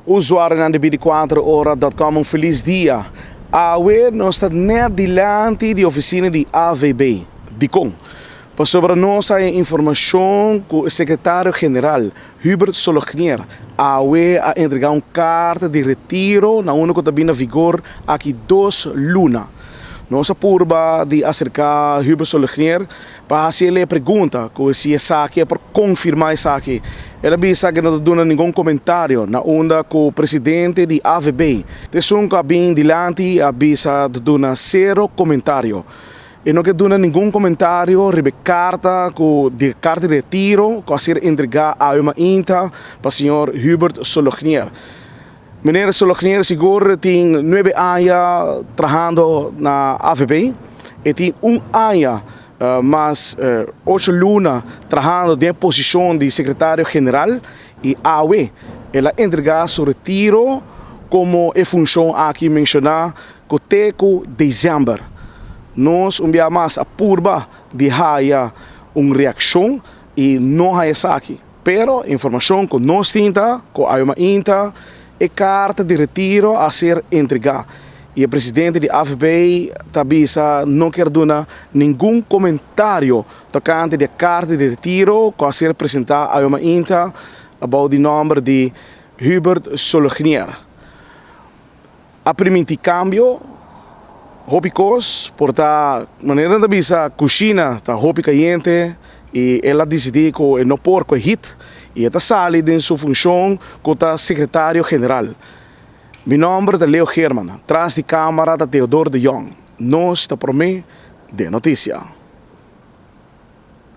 Usuarionan di 24 ora.com, un felis dia. Awe nos ta net dilanti di oficina di AVB. Dicon? Pasobra nos a haya informacion cu e secretario general Hubert Solognier awe a entrega un carta di retiro na unda cu ta bin na vigor aki 2 luna. Nos a purba di acerca Hubert Solognier pa haci e pregunta cu si esaki por confirma esaki. El a bisa cu no ta duna ningun comentario, na unda cu presidente di AVB t'esun cu a bin dilanti a bisa di duna cero comentario. E no kier duna ningun comentario riba carta cu di carta di retiro cu a ser entrega awe mainta pa señor Hubert Solognier. Meneer Solognier sigur tin 9 aña trahando na AVB y tin un aña mas 8 luna trahando den posicion di secretario general y awe el a entrega su retiro como e funcion aki menciona cu te cu december. Nos un biaha mas a purba di haya un reaccion y no haya esaki. Pero informacion cu nos tin ta, cu awe mainta, e carta di retiro a ser entrega. Y e presidente di AVB ta bisa no kier duna ningun comentario tocante di e carta di retiro cu a ser presenta awe mainta bou di nomber di Hubert Solognier. A permiti cambio, hopi cos, por ta manera di bisa cushina ta hopi cayente y el a dicidi cu e no por cu heat y e ta sali di su funcion como secretario general. Mi nomber ta Leo German, tras di camara ta Theodore de Jong. Nos ta Prome den Noticia.